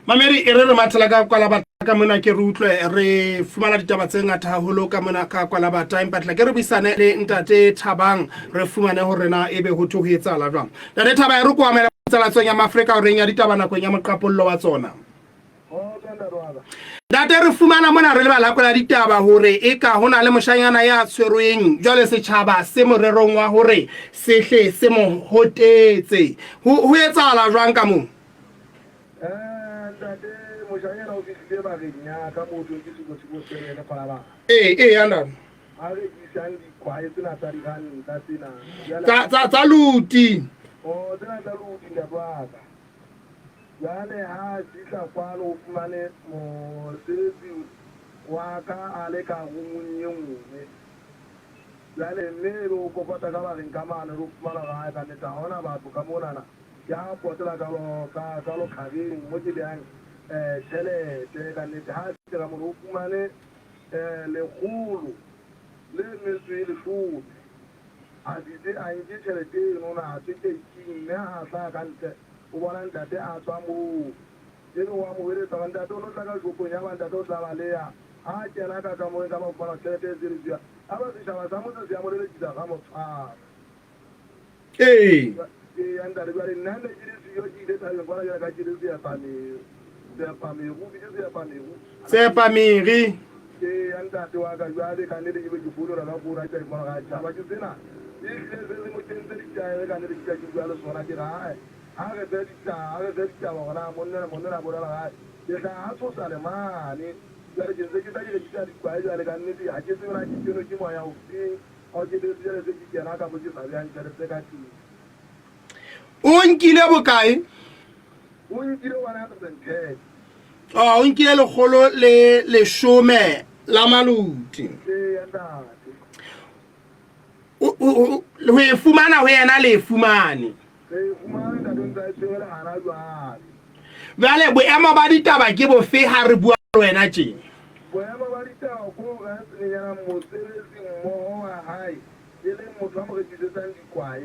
Mamedi e re re mathela ka kwalabata ka mona ke re utlwe re fumana ditaba tse ngata haholo ka mona ka kwalabata empa tla ke re buisane le ntate Thabang re fumane hore na ebe ho thwe ho etsahala jwang. Ntate Thaba e re koamela tselatsong ya Maafrika horeng ya ditaba nakong ya moqapollo wa tsona. Ntate re fumana mona re le balakola ditaba hore e ka ho na le moshanyana ya tshwerweng jwale setjhaba se morerong wa hore se hle se mo hotetse. Ho etsahala jwang ka moo? Eh, ntate moshanyana o fihlile bareng ya ka moo thweng ke Siko Siko Kgwalabana. Ee, ee, ya ntate. A rekisang dikwae tsena tsa diranta tsena. Tsa tsa tsa luti. Oh, tsena tsa luti ntate wa ka. Jwale ha a fihla kwano o fumane mosebetsi wa ka a le ka roomong e nngwe. Jwale mme ebe o kokota ka bareng ka mane re o fumana hore ae kannete ha hona batho ka monana. Ke a potela ka lo ka ka lokhareng mo ke behang tjhelete kannete ha a fihla ka mono o fumane 120. A fitse a nke tjhelete eno na a tswe keiting mme ha a hlaha ka ntle o bona ntate a tswa moo. Ebe o a mo hweletsa hore ntate o no tla ka shopong yaba ntate o tla baleha. Ha a kena ka kamoreng ka ba o fumana tjhelete e se le siyo. Yaba setjhaba sa motse se a mo lelekisa sa mo tshwara. Ee. Eya ntate jwale nna ne ke le siyo ke ile thabeng kwana jwale ka ke le seepamere seepameru ke seepameru. Seepamere. Eya ntate wa ka jwale ka nnete ke be ke founela ka founu a ke fumana ga tjhaba ke sena ehlile se se mo kentse ditaere ka nnete ke ka ke bua le sona ke re ae ha re fe ditaba ha re fe ditaba hore na monna monna a bolela gae ke tla a tshosa le mane jwale ke ntse ke tla ke rekisa dikwae jwale ka nnete ha ke tsebe na ke kenwe ke moya ofeng Ao ke betse jwale se ke kena ka mo ke sa beyang tjhelete ka teng. O nkile bokae? O nkile 110. Oh, o nkile 110 la maluti. Ee, ntate. Ho e fumana ho yena le e fumane. Re e fumane ntate o ntse a e tshwere le hana jwale. Jwale boemo ba ditaba ke bofe ha re bua le wena tje? Boemo ba ditaba ke hore a senenyana mosebetsi mmoho wa hae e leng motho a mo rekisetsang dikwae.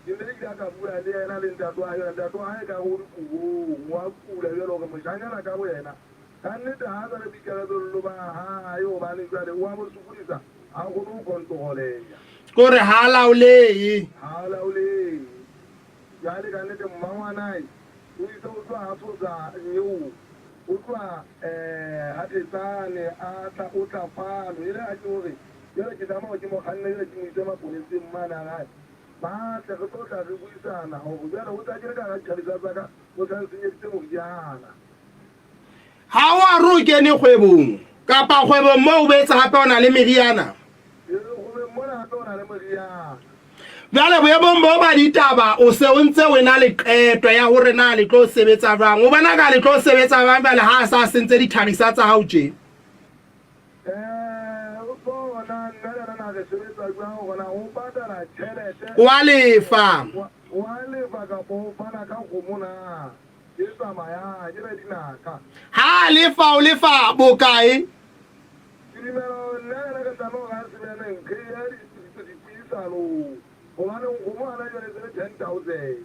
Ke ne ke ile ka bua le yena le ntate wa hae, jwale ntate wa hae ekare o dikobong, o a kula jwale hore moshanyana ka boyena ka nnete ha a sa le boikarabello ba hae hobane jwale o a mo sokodisa ha a kgone ho kontroleha. Ke hore ha a laolehe. Ha a laolehe. Jwale ka nnete mmangwanae o itse o tloha a tshosa nyeo, o tloha ha Thetsane a tla o tla kwano e le ha ke hore jwale ke tlameha hore ke mo kganne jwale ke mo ise maponeseng mane a re hae ba tle re tlo tla re buisana hore jwale o tla kene ka hara dithabisa tsa ka o sa nsenyeditse moriana. Ha o a re o kene kgwebong kapa kgwebong moo o boetse hape o na le meriana. Ee, kgwebong mona hape o na le moriana. Jwale boemong bo ba ditaba o se o ntse o ena le qeto ya hore na le tlo sebetsa jwang. O bona ka le tlo sebetsa jwang jwale ha a sa sentse ditharisa tsa hao tje? Eh, o bona nna le yena na re sebetsa jwang hore na o patala tjhelete. Wa lefa. Wa lefa kapa o fana ka kgomo na? Ke tsamayang ke be dinaka. Ha a lefa o lefa bokae? Ke dumela hore nna le yena re tlameha hore a se bene re ye dipuisanong hobane nkgomo hana jwale se le 10,000.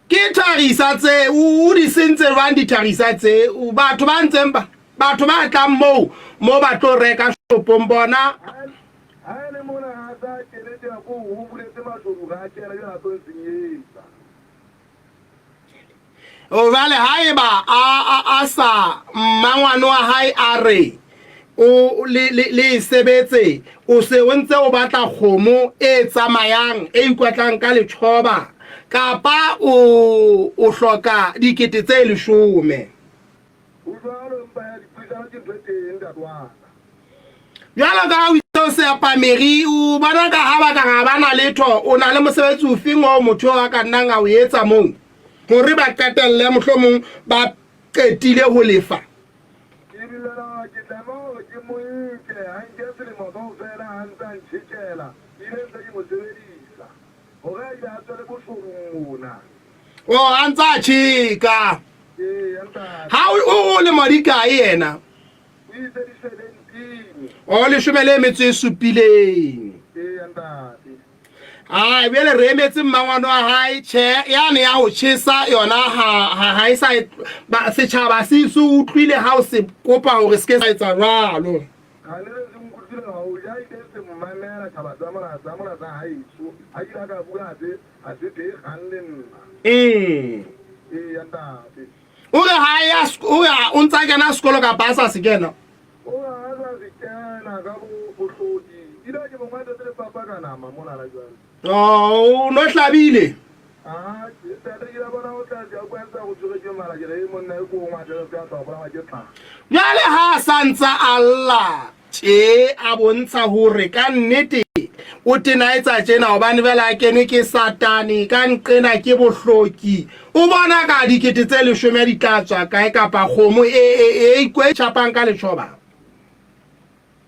Ke tharisa tse o di sentse jwang ditharisa tse batho ba ntseng ba batho ba tlang moo mo ba tlo reka shopong bona. Ha e le mona a sa kene tjena ko o buletse mashodu ga a kena jwale a tlo nsenyetsa. Jwale haeba a a a sa mmangwane wa hae a re o le le le e sebetse o se o ntse o batla kgomo e tsamayang e ikwatlang ka letjhoba kapa o o hloka 10,000. Ho jwalo empa ya dipuisano ke ntho e teng ntate wa ka. Jwalo ka ha o itse o seapameri o bona ka ha ba ka ga ba na letho o na le mosebetsi ofeng oo motho eo a ka nnang a o etsa moo hore ba qetelle mohlomong ba qetile ho lefa. Ke dumela hore ke tlameha hore ke mo nke a nke selemo kaofela a ntse a ntjhekela ebile ntse ke mo sebedisa hore a ile a tswe le boshodung mona. O a ntse a tjheka. Eya ntate. Ha o o lemo di kae yena? O itse di 17. O 17. Eya ntate. Ai, bjale re emetse mmangwane wa hae. Tjhe, yane ya ho tjhesa yona ha ha ha e sa ba setjhaba se se utlwile ha o se kopa hore se ke sa etsa jwalo. Ha le re se nkutlwile ha o ja ile se mmamela taba tsa mona tsa mona tsa haeso. Ha ke ile ka bua ha se ha se tee kgang le nna. Eya ntate. O re ha ya o re o ntsa kena sekolo kapa a sa se kena? O re ha sa se kena ka bo bohloki. Ile ke mo ngwatetse le papa ka nama monana jwale. Oh, o no hlabile. Ah, ntate ke la bona o tla ja kwa ntsa go tshwere ke mala ke re monna e ko ngwatele se ka tla bolawa ke tlala. Jwale ha a sa ntsa a lla tje a bontsha hore ka nnete o tena etsa tjena hobane jwale a kenwe ke Satane ka nqena ke bohloki. O bona ka 10,000 di tla tswa kae kapa kgomo e e e e tjhapang ka letjhoba.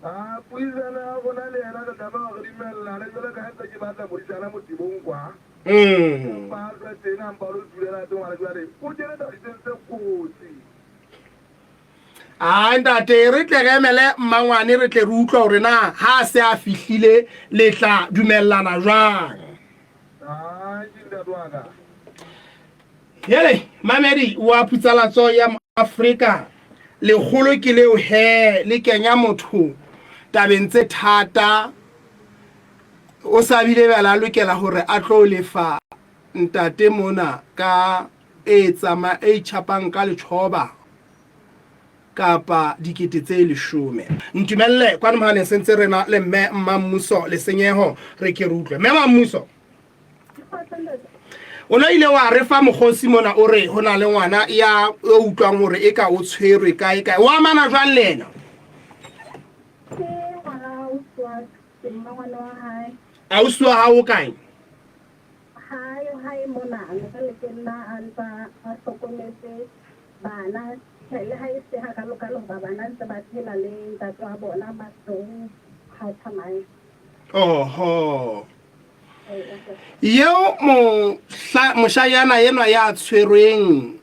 Ah, puisano ya rona le yena re tlameha hore re dumellane jwalo ka ha ntse ke batla modisana motebong kwa. Empa a tswa teng a mpa a lo dulela teng hona jwale o kene tabeng tse kotsi. Ai ntate, re tle re emele mmangwane, re tle re utlwe hore na ha a se a fihlile le tla dumellana jwang. Ai ke ntate wa ka. Hele, mamedi wa Phutsalatso ya Afrika, lekgolo ke leo he le kenya motho tabeng tse thata. O sa bile bjale a lokela hore a tlo lefa ntate mona ka e tsama e itjhapang ka letjhoba kapa 10,000. Ntumelle kwano mohaleng se ntse rena le mme Mmammuso Lesenyeho, re ke re utlwe. Mme Mammuso, o no ile wa re fa mokgosi mona o re ho na le ngwana ya o utlwang hore e ka o tshwerwe kae kae. O amana jwang le yena? Ke ngwana ausi wa ka, ke mmangwane wa hae. Ausi wa hao o kae? Hae hae mona, jwale ke nna a ntsa a hlokometse bana. Tjhe, le ha e se hakalokalo hoba bana ntse ba phela le ntate wa bona Mahlong ha Thamae. Oho. Yeo mohla moshanyana enwa ya tshwerweng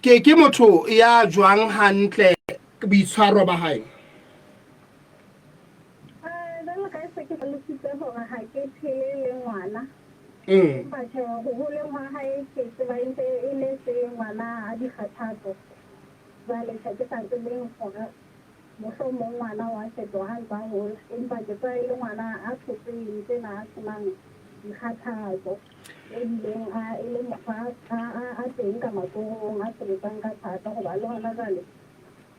ke ke motho ya jwang hantle boitshwaro ba hae? Jwalo ka se ke hlalositse hore ha ke phele le ngwana. Empa tjhe, ho holeng hwa hae ke tseba e ntse e le se ngwana a dikgathatso. Jwale tjhe ke sa tsebeng hore mohlomong ngwana wa fetoha ha ntse a hola. Empa ke tseba e le ngwana a thotseng tjena a senang dikgathatso. Ebileng a e le motho a teng ka matsohong a sebetsang ka thata hoba le hona jwale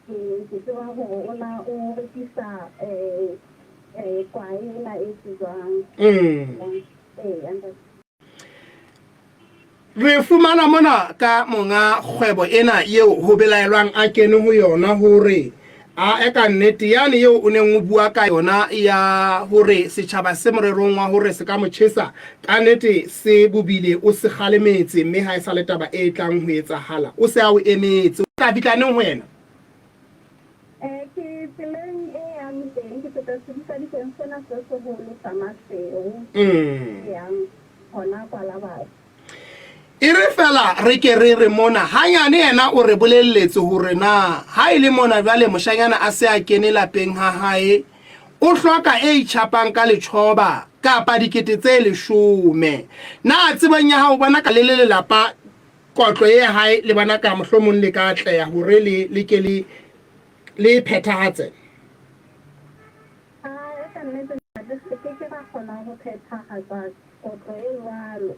ke ke tseba hore o na o rekisa kwae ena e tsejwang. Ee, ntate. Re fumana mona ka monga kgwebo ena eo ho belaelwang a kene ho yona hore a e ka nnete yane eo o neng o bua ka yona ya hore setjhaba se morerong wa hore se ka mo tjhesa ka nnete se bobile o se kgalemetse mme ha e sa le taba e tlang ho etsahala o se a o emetse. O tla fihla neng ho yena? Ke tseleng e yang teng, ke feta sedikadikeng sena se seholo sa Maseru e yang hona Kwalabatho. E re fela re ke re re mona hanyane yena o re bolelletse hore na ha e le mona jwale moshanyana a se a kene lapeng ha hae o hloka e itjhapang ka letjhoba kapa 10,000. Na tsebong ya hao bona ka le le lelapa kotlo e hae le bona ka mohlomong le ka atleha hore le le ke le le e phethahatse? A ka nnete ntate re ke ke ra kgona ho phethahatsa kotlo e jwalo.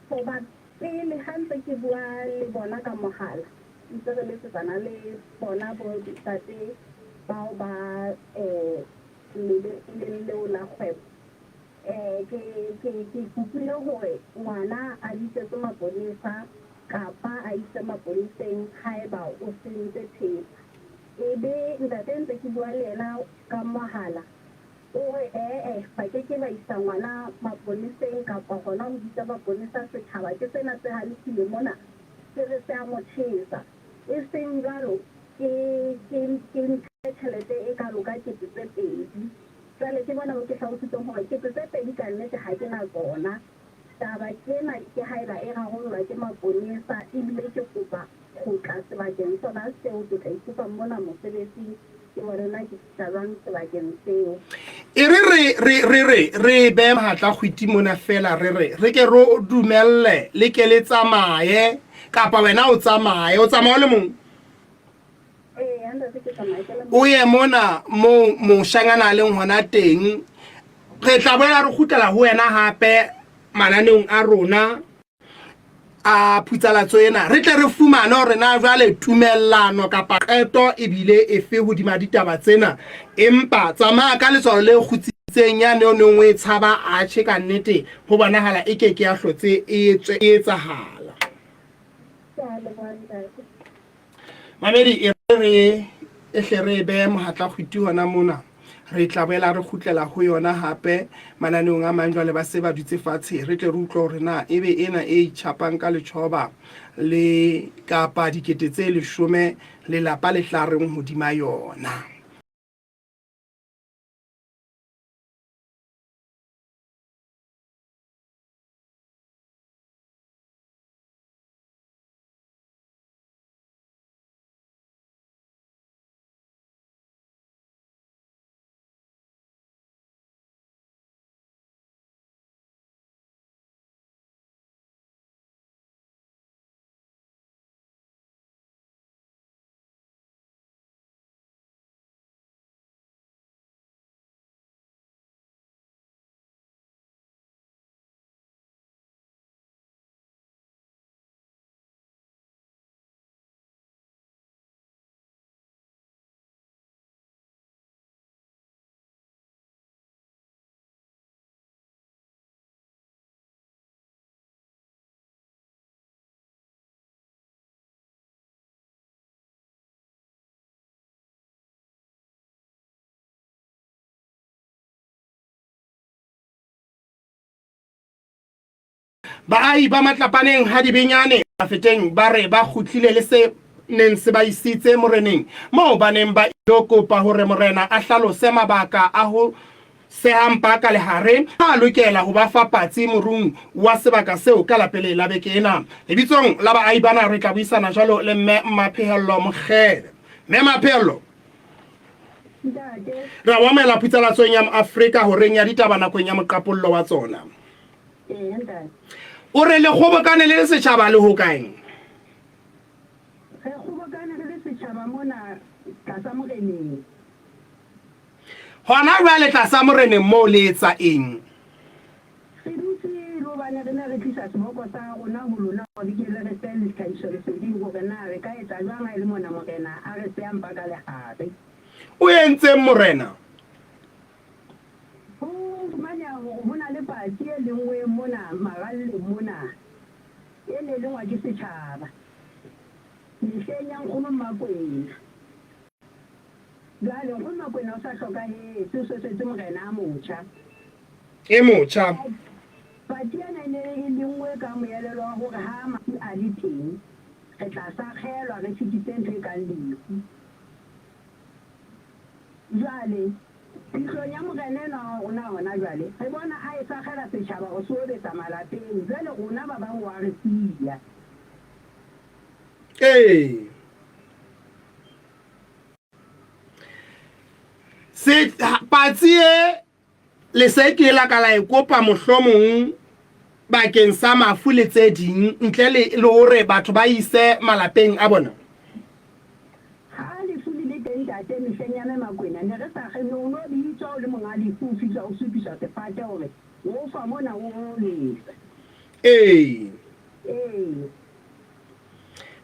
Hoba pele ha ntse ke bua le bona ka mohala, ntse re letsetsana le bona bo ntate bao ba lebenkeleng leo la kgwebo. Ke ke ke kopile hore ngwana a bitsetse maponesa kapa a ise maponeseng haeba o sentse thepa. Ebe ntate ntse ke bua le yena ka mohala o re ee ba ke ke ba isa ngwana maponeseng kapa hona ho bitsa maponesa setjhaba ke sena se halefile mona se re se a mo tjhesa. E seng jwalo ke ke ke ntshe tjhelete e kalo ka 2,000. Jwale ke bona bo ke hlalositseng hore 2,000 ka nnete ha ke na tsona. Taba ke ena ke haeba e rarollwa ke maponesa ebile ke kopa ho tla sebakeng sona seo ke tla ikutlwa mona mosebetsing. Ke hore na ke fihla jwang sebakeng seo. E re re, re, re re, re behe mahatla kgwiti mona feela, re re, re ke re o dumelle, le ke le tsamaye, kapa wena o tsamaye, o tsamaya o le mong? Ee, ntate, ke tsamaya ke le mong. O ye mona moo moshanyana a leng hona teng. Re tla boela re kgutlela ho wena hape mananeong a rona. A phutsalatso ena re tle re fumane hore na jwale tumellano kapa qeto e bile efe hodima ditaba tsena. Empa tsamaya ka letswalo le kgutsitseng yane o neng o e tshaba, atjhe ka nnete ho bonahala e ke ke ya hlotse e etsahala. Ke a leboha ntate. Mamedi, e re re e hle re e behe mohatla kgwiti hona mona. Re tla boela re kgutlela ho yona hape mananeong a mang jwale ba se ba dutse fatshe re tle re utlwe hore na ebe ena e itjhapang ka letjhoba le kapa 10,000 lelapa le tla reng hodima yona. Baahi ba Matlapaneng ha Dibenyane Mafeteng ba re ba kgutlile le se neng se ba isitse moreneng moo ba neng ba ilo kopa hore morena a hlalose mabaka a ho seha mpa ka lehare ha a lokela ho ba fa patsi morung wa sebaka seo ka lapele la beke ena. Lebitsong la baahi bana re tla buisana jwalo le Mme Maphehello Mokgele. Mme Maphehello, Ntate. Re a o amohela phutsalatsong ya Afrika horeng ya ditaba nakong ya moqapollo wa tsona. Ee, ntate. O re le kgobokane le le setjhaba le hokaeng? Re kgobokane re le setjhaba mona tlasa moreneng. Hona jwale tlasa moreneng moo le etsa eng? Re dutse le hobane re ne re tlisa seboko sa rona ho lona hore le ke le re fe tlhahisoleseding hore na re ka etsa jwang ha e le mona morena a re seha mpa ka lehare. O entseng morena? Ho fumaneha hore ho na le patsi e lenngoeng mona maralleng mona, e ne lengwa ke setjhaba mehleng ya Nkgono Mmakwena. Jwale Nkgono Mmakwena o sa hlokahetse, o sosetse morena a motjha. E motjha. Patsi ena e ne e lenngwe ka moelelo wa hore ha mafu a le teng, re tla sakgelwa re fetise ntho e kang lefu. Jwale, phihlong ya morena enwa wa rona hona jwale, re bona a e sakgela setjhaba ho se obetsa malapeng, jwale rona ba bang o a re siya. Ee. Se, patsi e Le se ke la ka la e kopa mohlomong bakeng sa mafu le tse ding ntle le le hore batho ba ise malapeng a bona. Ha lefu le le teng ntate mehleng ya me Makwena ne re sa re no no bitswa o le monga lefu o fihla o supiswa sefate hore o fa mona o o lesa. Ee. Ee.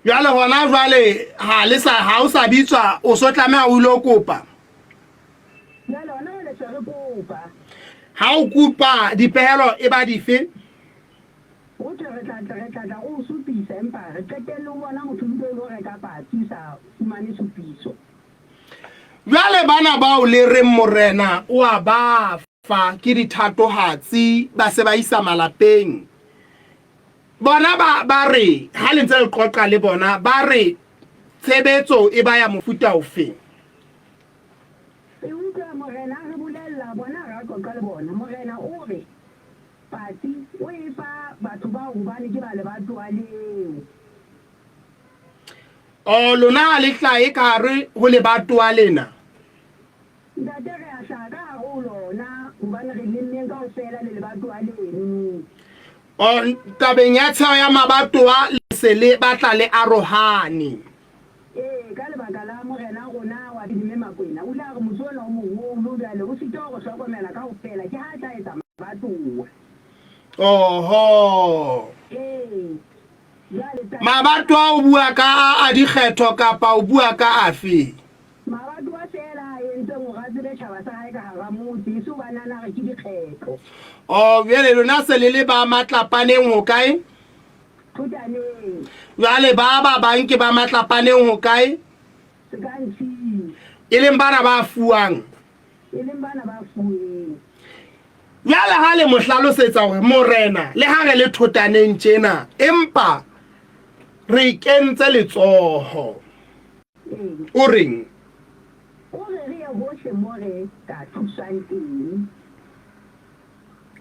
Jwale hona jwale ha le sa ha o sa bitswa o so tlameha o ilo kopa. Jwale hona jwale se re kopa. Ha o kopa dipehelo e ba dife? Ho thwe re tla tla re tla tla re o supisa empa re qetelle o bona motho o bile o lo reka patsi o sa fumane supiso. Jwale bana bao le reng Morena o a ba fa ke dithatohatsi ba se ba isa malapeng. Bona ba ba re ha le ntse le qoqa le bona ba re tshebetso e ba ya mofuta ofe? Re utlwa Morena a re bolella, bona ha ra qoqa le bona. Morena o re, Patsi o e fa batho bao hobane ke ba lebatowa leo. Oh, lona ha le hlahe ka hare ho lebatowa lena? kaofela le lebatowa leno. O, tabeng ya tsheho ya mabatowa le se le batla le arohane. Ee, ka lebaka la morena rona wa pele Mme Makwena, o ile a re motse ona o moholo jwale o sitwa ho re hlokomela kaofela, ke ha a tla etsa mabatowa. Oho. Ee, jwale tabeng ya. Mabatowa o bua ka a a dikgetho kapa o bua ka afe? Mabatowa feela a entseng hore a tsebe tjhaba sa hae ka hara motse, e se hobane a na re ke dikgetho. Oh, bjale lona se le le ba Matlapaneng hokae? Thotaneng. Jwale ba ba bang ke ba Matlapaneng hokae? Sekantshing. E leng bana ba fuwang. E leng bana ba fuweng. Jwale ha le mo hlalosetsa hore morena le ha re le thotaneng tjena empa re kentse letsoho. Ee. O reng? O re re ye hohle mo re ka thuswang teng.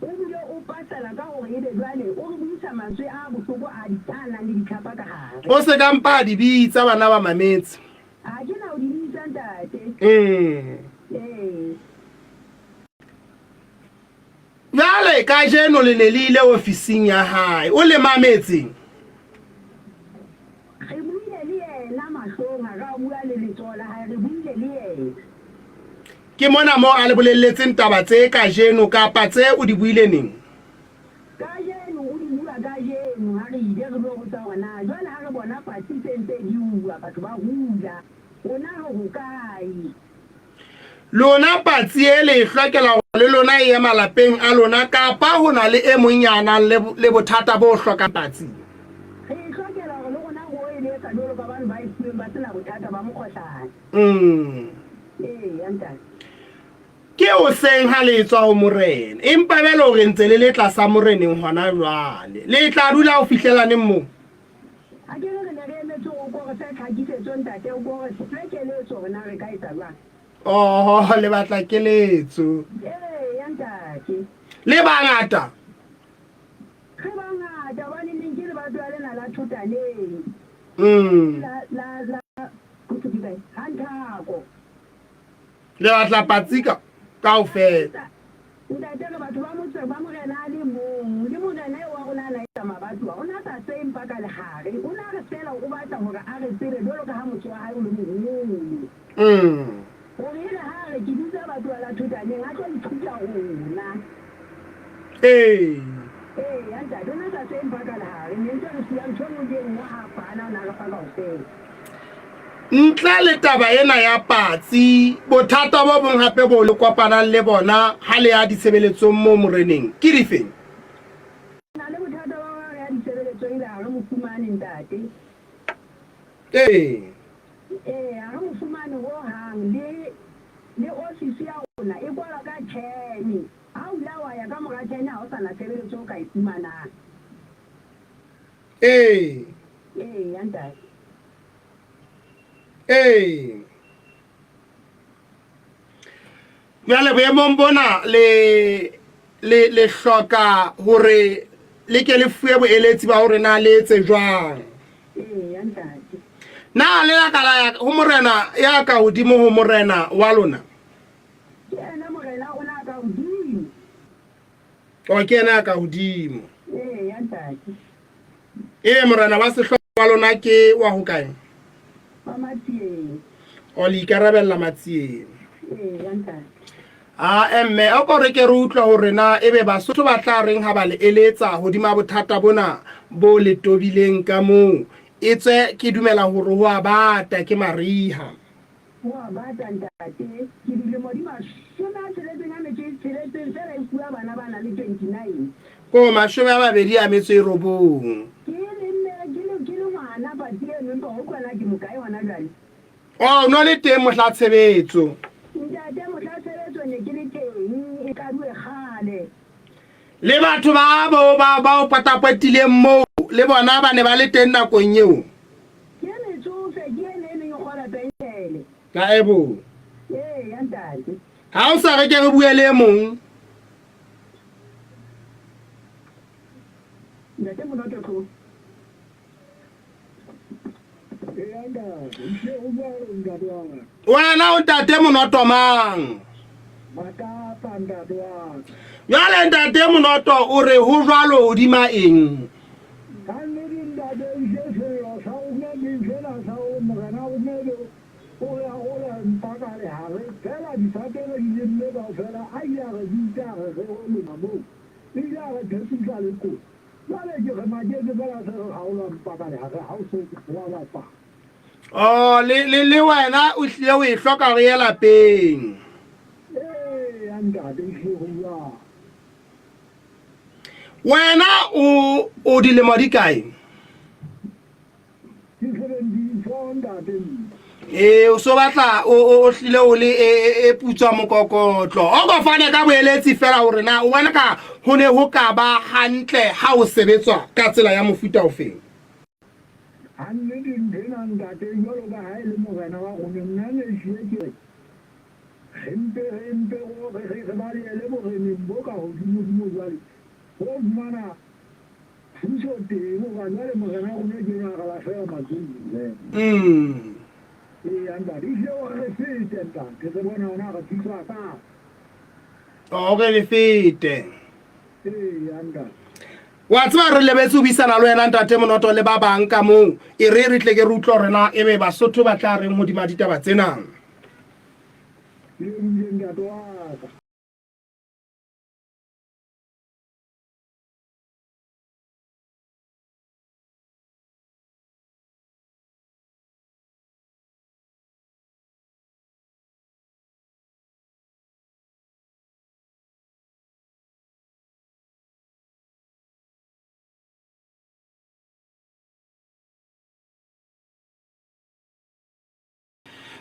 O bile o pasela ka hore ebe jwale o re buisa mantswe a bohloko a a nang le ditlhapa ka hare. O se ka mpa a di bitsa, bana ba mametse. Ha ke na ho di bitsa, ntate. Ee. Jwale kajeno le ne le ile ofising ya hae. O le mametse? Re buile le yena mahlong, ha ra bua le letsoho la hae, re buile le yena. Ke mona moo a le bolelletseng taba tse kajeno, kapa tse o di buile neng? Kajeno, o di bua kajeno, ha re ile re lo botsa hore na jwale ha re bona patsi tse ntse di uwa, batho ba hula, rona re hokae? Lona patsi e le e hlokela hore le lona e ye malapeng a lona kapa ho na le e mong ya nang le, le bothata bo hlokang patsi? Re e hlokela hore le rona ro e letsa jwalo ka bano ba e fuweng ba se na bothata ba mokgohlane. Eya, ntate. Ke hoseng ha le tswa ho Morena, empa bjale o re ntse le le tlasa Moreneng hona jwale. Le tla dula ho fihlela neng moo? Akere re ne re emetse hore o ko re fe tlhakisetso ntate, o ko re fe keletso hore na re ka etsa jwang. Oho, le batla keletso. Eya ntate. Le bangata? Re bangata hobane neng ke lebatowa lena la Thotaneng. La, la, la, ho thwe ke kae? Ha Nthako. Le batla patsi ka, kaofela. Ntate re batho ba motse ba morena a le mong, le morena eo wa rona a na etsa mabatowa, o na sa tseye mpa ka lehare, o na re feela o batla hore a re tsebe jwalo ka ha motse wa hae o le moholo. Hore ere ha a re ke bitsa batowa la Thotaneng a tlo ithuta rona. Ee. Eya ntate, o na sa tseye mpa ka lehare, ne ntse re fuwa ntho e nngwe le e nngwe ha a fana o na re fa kaofela. Ntle le taba ena ya patsi, bothata bo bong hape boo le kopanang le bona ha le ya ditshebeletsong moo moreneng ke difeng? Re na le bothata ba hore ha re ya ditshebeletsong ebe ha re mo fumane ntate. Ee. Ee, ha re mo fumane ho hang. Le, le ofisi ya rona e kwalwa ka ten. Ha o ile wa ya ka mora ten ha ho sa na tshebeletso o ka e fumanang. Ee. Eya ntate. Ee. Jwale boemong bona le le le hloka hore le ke le fuwe boeletsi ba hore na le etse jwang. Eya ntate. Na le ya ka la ya ho morena ya ka hodimo ho morena wa lona? Ke ena morena o na ka hodimo. O ke ena ya ka hodimo. Eya ntate. Ee, morena wa sehlooho wa lona ke wa hokae? Wa Matsieng. O le ikarabella Matsieng. Eya ntate. A mme o ko re ke re utlwa hore na ebe Basotho ba tla reng ha ba le eletsa hodima bothata bona bo le tobileng ka moo. Etswe ke dumela hore ho a bata ke mariha. Ho a bata ntate. Ke dilemo di 69 feela e fuwa bana ba nang le 29. Ko 29. Ke le mme ke le ke le ngwana patsi eno empa ho utlwa na ke mokae hona jwale. Oh, o no le teng mohla tshebetso. Ntate mohla tshebetso ne ke le teng e qaduwe kgale. Le batho ba bo ba ba o patapatileng moo le bona ba ne ba le teng nakong eo. Ke metsofe ke ene e neng e kgola penshele. Ae bo. Eya ntate. Ha o sa re ke re bue le e mong. Ntate Monoto tlo. Wena o ntate Monoto mang? Jwale ntate Monoto o re ho jwalo hodima eng? Ka nnete ntate ehlile sello sa rona ke sena sa hore morena rona ebe o re arola mpa ka lehare feela difate re di lemme kaofela a ile a re bitsa a re re yo lema moo ebile a re tshepisa le koro jwale ke re maketse feela se re kgaolwa mpa ka lehare ha o so wa bapala. Oh, le, le, le wena o hlile o e hloka re ye lapeng. Eya ntate, ehlile ho jwalo. Wena o, o dilemo di kae? Ke 74 ntate nna. Ee, o so batla o, o, o hlile o le e, e, e putswa mokokotlo. O ko fane ka boeletsi fela hore na o bona ka ho ne ho ka ba hantle ha o sebetswa ka tsela ya mofuta ofeng. Kannete ntho ena ntate jwalo ka ha e le morena wa rona nna ne hlile ke re re mpe re mpe re re re balehele boreneng bo ka hodimodimo jwale ho fumana thuso teng hoba jwale morena wa rona ke enwa a re lahlela matsohong fela. Eya ntate ehlile o re re fete ntate re bone hore na re thuswa kae. O re re fete. Eya ntate. Wa tseba re lebetse ho buisana le wena ntate Monoto le ba bang ka moo. E re re tle ke re utlwe hore na ebe Basotho ba tla reng hodima ditaba tsena. Ke lebohile ntate wa ka.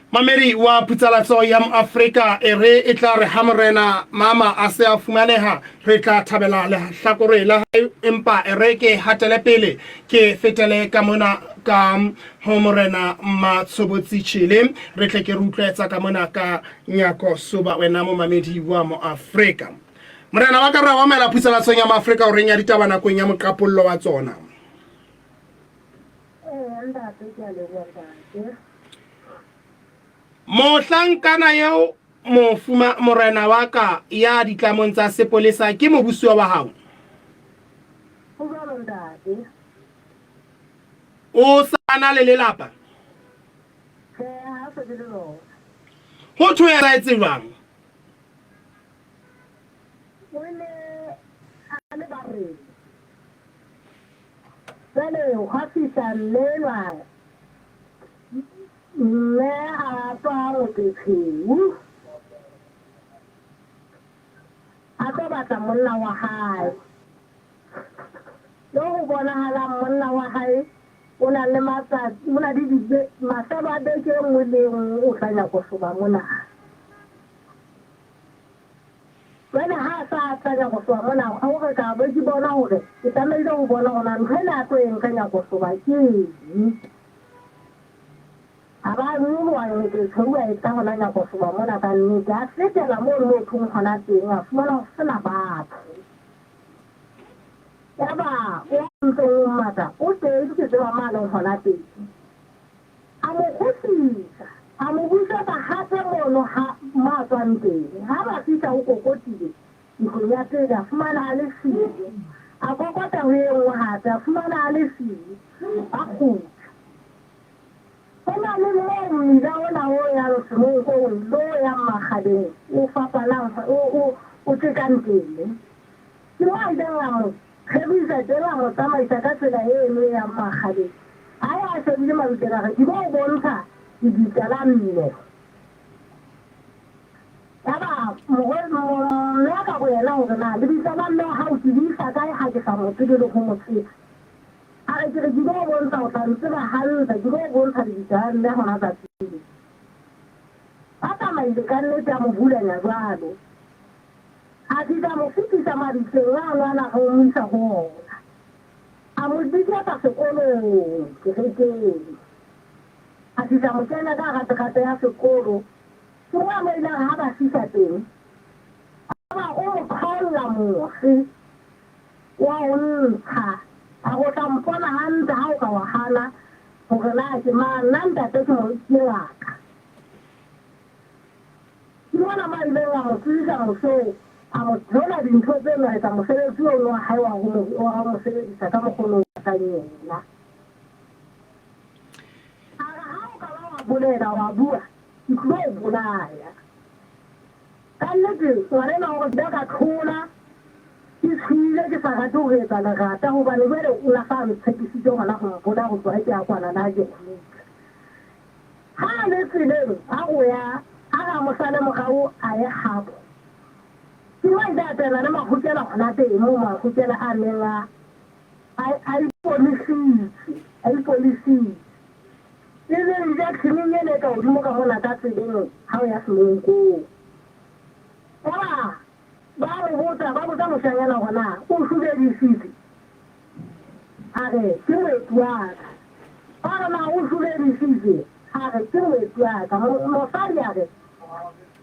Mamedi wa Phutsalatso ya Moafrika e re e tla re ha morena mama a se a fumaneha re tla thabela lehlakore la hae, empa e re ke hatele pele ke fetele ka mona ka ho morena Matshobotsi Chele re tle ke re utlwe tsa ka mona ka Nyako Soba wena momamedi wa Moafrika. Morena wa ka re wa mela Phusalatsong ya Maafrika o reng ya ditaba nakong ya moqapollo wa tsona. Mohlankana eo mofuma morena wa ka ya ditlamong tsa sepolesa ke mobusuwa wa hao. Ho jwalo ntate. O sa na le lelapa? Tjhe, ha se le lona. Ho thwe ya etse jwang? O ne a le bareng. Jwale hwa fihla mme enwa, mme a tswa Motsetshweu, a tlo batla monna wa hae. Yo ho bonahalang monna wa hae o na le matsatsi, o na le mafelo a beke e nngwe le e nngwe o tla Nyakosoba mona. Jwale ha a sa tla Nyakosoba mona, o re ka be ke bona hore ke tlamehile ho bona hore na ntho ena a tlo e nka Nyakosoba ke eng. A ba a nyoloha Nyeketshweu a etla hona Nyakosoba mona ka nnete, a fetela mono moo thong hona teng, a fumana ho sena batho. Yaba o ntseng o mmatla o teng ke tseba mo a leng hona teng. A mo kgutlisa, a mo busetsa hape mono ha mo a tswang teng. Ha ba fihla o kokotile ntlong ya pele, a fumana a le siyo. A kokota ho e nngwe hape, a fumana a le siyo. Ba kgutla. Ho na le moo mmila ona o yang Semonkong le o yang Makgabeng o fapanang, o tjekang teng. Ke moo a ileng a mo kgelohisa teng, a mo tsamaisa ka tsela eno e yang Makgabeng. A ya a shebile mabitleng a re, Ke tlo o bontsha lebitla la mme. Yaba mme ka boyena o re, Na lebitla la mme wa hao ke le isa kae ha ke sa mo tsebe le ho mo tseba? A re, Ke re ke tlo o bontsha, o tla ntseba hantle, ke tlo o bontsha lebitla la mme hona tsatsing le. Ba tsamaile ka nnete, a mo hulanya jwalo. A fihla a mo fetisa mabitleng ano a na re o mo isa ho ona. A mo bitsetsa sekolong, kerekeng. A fihla a mo kenya ka hara terata ya sekolo. Ke moo a mo ileng ha ba fihla teng, a ba o mo qhaolla mose wa o ntsha. A re o tla mpona hantle ha o ka wa hana hore na ke mang. Nna ntate ke mo ke ngaka. Ke mona mo a ileng a mo tsebisa mose oo. A mo thola dintho tseno, a etsa mosebetsi ono wa hae wa ho mo, wa ho mo sebedisa ka mokgwa ono o batlang yena. A re ha o ka ba wa bolela, wa bua, ke tlilo o bolaya. Ka nnete ngwana enwa o re ke ile ka thola, ke tshohile, ke sa rate ho etsa lerata hobane jwale o na sa ntshepisitse hona ho mpolaya ho tloha ha ke ya kwana le ha ke kgutla. Ha a le tseleng a o ya, a re a mo sale morao a ye habo. Ke mo a ile a teana le mahokela hona teng moo mahokela a neng a a iponesitse, a iponesitse. E leng junctioneng ena e ka hodimo ka mona ka tseleng ha o ya Semonkong. Yaba ba mo botsa, ba botsa moshanyana hore na o hlobedisitse. A re, Ke moeti wa ka. Ba re, Na o hlobedisitse? A re, Ke moeti wa ka. Mosadi a re,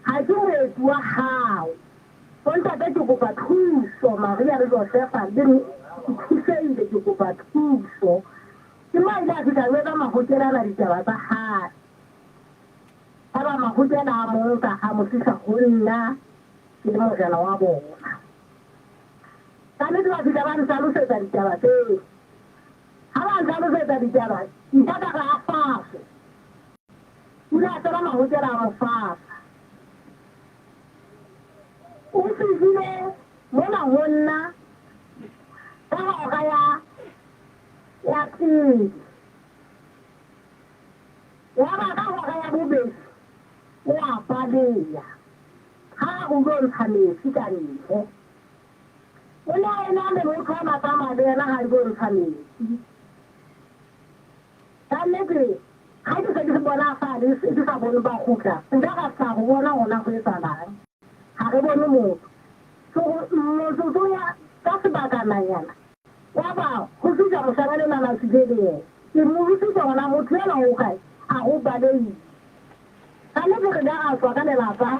Ha ke moeti wa hao. Bontate, ke kopa thuso. Maria le Josefa, le nthusehile, ke kopa thuso. Ke mo a ile a fihla a jwetsa mahokela ana ditaba tsa hae. Yaba mahokela a mo nka a mo tlisa ho nna ke le morena wa bona. Ka nnete ba fihla ba ntlhalosetsa ditaba tseo. Ha ba ntlhalosetsa ditaba, ke ile ka re a faswe. O ile a tsena mahokela a mo fasa. O fihlile mona ho nna ka hora ya ya pele. Yaba ka hora ya bobedi o a baleha ha a re o lo ntsha metsi ka ntle. O ne a ena le motho a na tsamaya le yena ha a ilo ntsha metsi. Ka nnete ha ke se ke bona fane ke sa bone ba kgutla, nka ka tla ho bona hore na ho etsahalang. Ha re bone motho. So motsotso ya ka sebakananyana yaba ho fihla moshanyana enwa a na tswile le yena. Ke mo botsitse hore na motho enwa o kae, a re o balehile. Ka nnete re ile ra tswa ka lelapa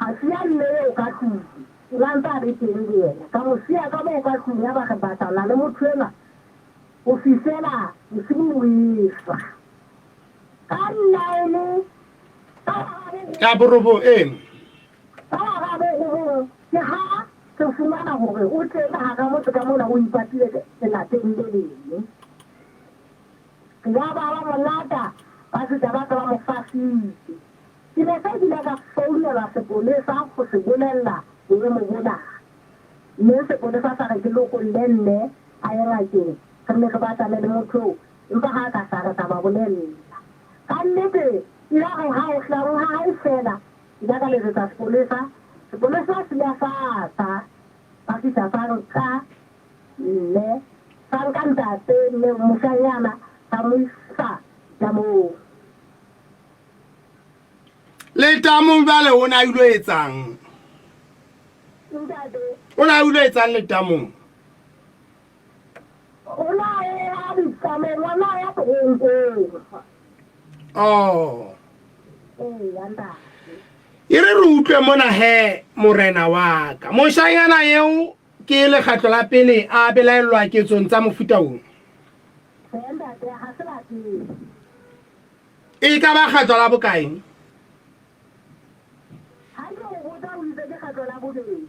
ra siya mme eo ka tlung. O ne a ntse a le teng le yena. Ka mo siya ka moo ka tlung yaba re batlana le motho enwa ho fihlela bosibu bo esa. Ka nine ka Ka borobong, ee. Ka hora borobong ke ha re fumana hore o teng hara motse ka mona o ipatile lelapeng le leng. Yaba ba mo lata ba fihla ba tla ba mo fasitse. Ke ne se kile ka founela sepolesa ho se bolella boemo bona, mme sepolesa sa re ke lokolle mme a ye ngakeng re nne re batlane le motho eo, empa ha a ka sa re tla ba bolella. Ka nnete yare ha ho hlahang ha hae feela, ke ile ka letsetsa sepolesa, sepolesa se ile sa tla ba fihla sa nka mme, sa nka ntate mme moshanyana sa mo isa ditamong. Letamong jwale o ne a ilo etsang? Ntate. O ne a ilo etsang letamong? O ne a ya ditamong, o ne a ya toronkong. Oh. Eya ntate. E re re utlwe mona he morena wa ka. Moshanyana eo ke lekgetlo la pele a belaellwa ketsong tsa mofuta ono. Tjhe ntate, ha se la pele. E ka ba kgetlo la bokae? Ha ke o botsa o itse ke kgetlo la bobedi.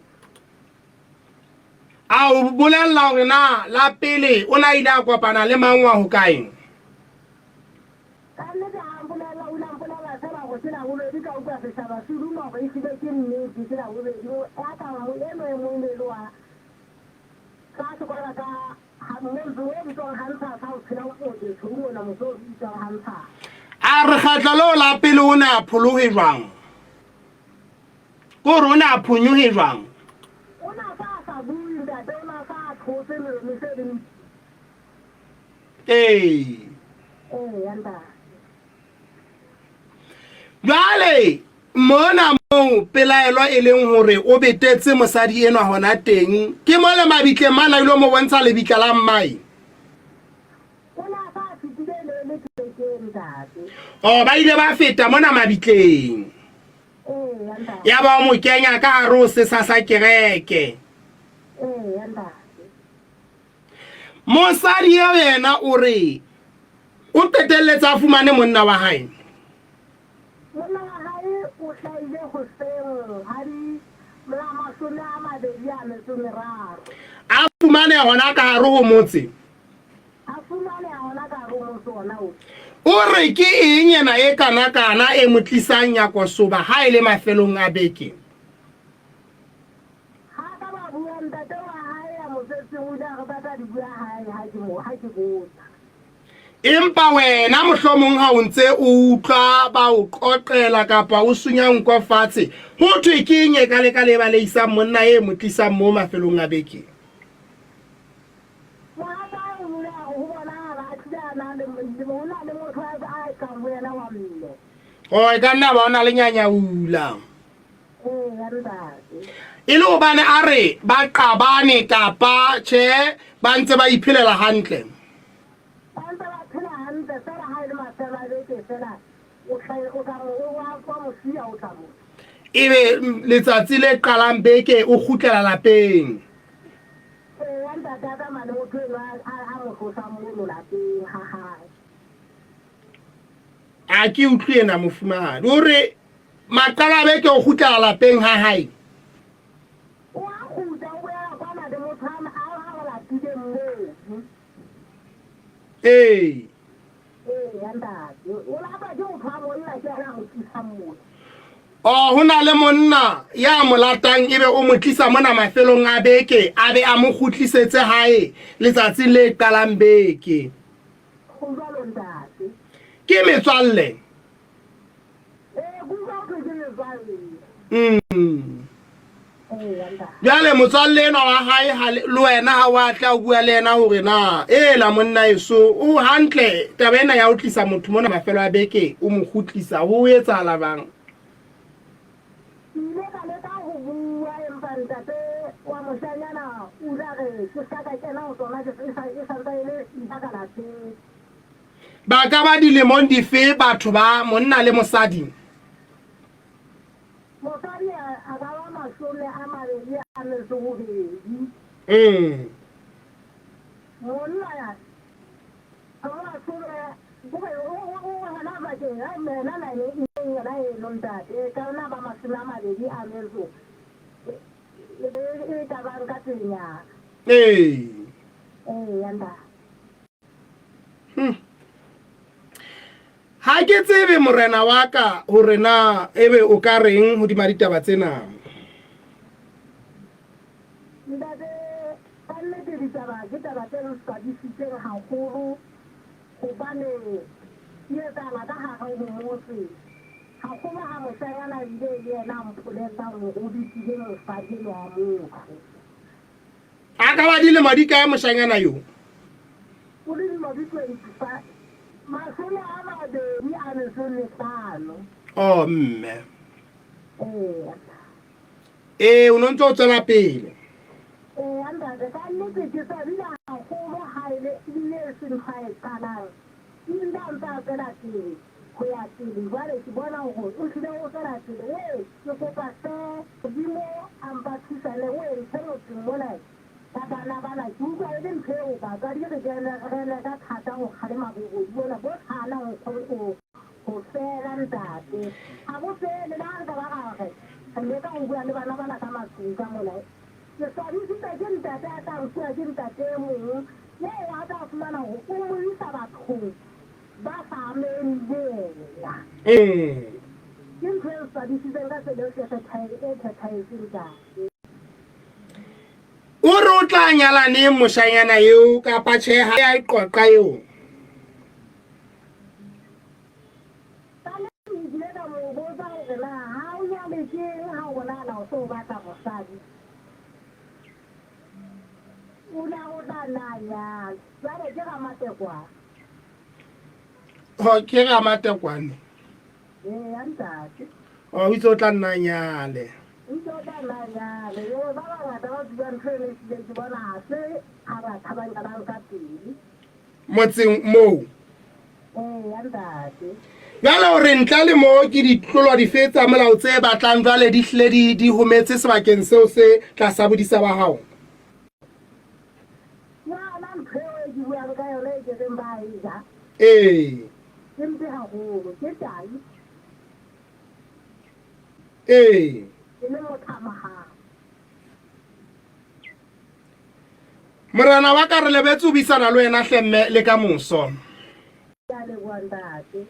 A o bolella hore na la pele o na ile a kopana le mang wa hokae? Ka nnete ha mpolella, o ile a mpolella feela hore ke la bobedi, ka utlwa setjhaba se duma hore ehlile ke nnete ke la bobedi. Ya ka eno e mong e le wa tlase kwana ka A re kgetlo leo la pele o ne a pholohe jwang? Ke gore o ne a phonyohe jwang? Ee. Jwale mona moo pelaelo e leng hore o betetse mosadi enwa hona teng, ke mo le mabitleng mane a ilo mo bontsha lebitla la mmae. Oh, ba ile ba feta mona mabitleng. Ya ba o mo kenya ka hare ho sesa sa kereke. Mosadi eo yena o re o qetelletse a fumane monna wa hae. Monna wa hae o hlahile hoseng ha di la 23. A fumaneha hona ka hare ho motse. A fumaneha hona ka hare ho motse ona o. O re ke eng ena e kana-kana e mo tlisang Nyakosoba ha e le mafelong a beke? Ha a ka ba bua, ntate wa hae ya mo tswetseng o ile a re ba tla di bua hae ha ke mo, ha ke botsa. Empa wena mohlomong ha o ntse o utlwa ba o qoqela kapa o sunya nko fatshe, ho thwe ke eng e ka leka le balehisang monna e mo tlisang mo mafelong a beke? Mohatsae o ile a re ho bonahala a hlile a na le, ho na le motho a, a tlang ho yena wa mme. Oh, e ka nna ba o na le nyanyaula. Eya, ntate. E le hobane a re ba qabane kapa tjhe ba ntse ba iphelela hantle? Ba ntse ba phela hantle feela ha e le mafelo a beke feela o tla o tla mo o wa wa mo siya o tla mo. Ebe letsatsi le qalang beke o kgutlela lapeng. Eya ntate a tsamaya le motho enwa a a mo tlosang mono lapeng ha hae. A ke utlwe ena mofumahadi. O re maqalo a beke o kgutlela lapeng ha hae. O a kgutla o boela kwana le motho a a a mo latileng mono. Ee. Eya ntate. O latwa ke motho wa monna ke yena a mo tlisang mona. Oh, ho na le monna ya mo latang ebe o mo tlisa mona mafelong a beke a be a mo kgutlisetse hae letsatsing le qalang beke. Ho jwalo ntate. Ke metswalle. Ee, ke utlwa ho thwe ke metswalle. Mm. Eya ntate. Jwale motswalle enwa wa hae ha le le wena ha wa tla o bua le yena hore na ela monna eso o hantle taba ena ya ho tlisa motho mona mafelo a beke o mo kgutlisa ho etsahala bang? Ke ile ka leka ho bua empa ntate wa moshanyana o ile a re ke ska ka kena ho tsona ke e sa e santsa e le ntja ka lapeng. Ba ka ba dilemong dife batho ba, monna le mosadi? Mosadi a ka ba 28. Monna a ba masome, kore o hona bakeng yena line yona eno ntate, e ka nna ba 20 metso e ka bang ka pelenyana. Ee. Eya ntate. Hmm. Ha ke tsebe morena wa ka hore na ebe o ka reng hodima ditaba tsena. Ntate, ka nnete ditaba ke taba tse re swabisitseng haholo hobane di etsahala ka hare ho motse. Haholo ha moshanyana ebile e le yena a mpolellang hore o bitile mosadi enwa wa motho. A ka ba dilemo di kae moshanyana yo? O dilemo di 25, 25. Oh, mme. Eya. Ee, o no ntse o tswela pele. Eya, ntate, ka nnete ke swabile haholo ha e le ebile e se ntho a e qalang. Ebile a ntse a tswela pele ho ya pele. Jwale ke bona hore o hlile o tswela pele. Wee, ke kopa hle Modimo a mpa thusane o e ntshe motseng mona ka bana bana. Ke utlwa e le ntho eo batswadi re kene re leka thata ho kgalema bobodu bona bo hanang ho ho fela ntate. Ha bo fele le ha re ka ba ra re re leka ho bua le bana bana ka matlung ka mona. Ke swabisitswe ke ntate a tla nkuwa ke ntate e mong eo a tla fumana hore o mo isa bathong ba sa ameheng le yena. Ke ntho e nswabisitseng ka tsela e e phethahetseng ntate. O re o tla nyala neng moshanyana eo kapa tjhe ha ya e qoqa eo? Ka le leng ke ile ka mo botsa hore na ha o nyale ke eng ha o bonahala o se o batla mosadi. O ne a re o tla nna a nyale. Jwale ke Ramatekwane. Oh, ke Ramatekwane. Eya ntate. Oh, o itse o tla nna a nyale. O itse o tla nna a nyale. Ee, ba bangata ba bua ntho eno ehlile ke bona ha se ha batjha ba nyalang ka pele. Motseng moo. Eya ntate. Jwale o re ntle le moo ke ditlolo dife tsa molao tse batlang jwale di hlile di di hometse sebakeng seo se tlasa bodisa ba hao? Yona ntho eo e ke buang ka yona e ke reng ba e ja. Ee. Ke mpe haholo, ke tai. Ee. E le mothamahang. Morena wa ka re lebetse ho buisana le wena hle mme le ka moso. Ke a leboha ntate.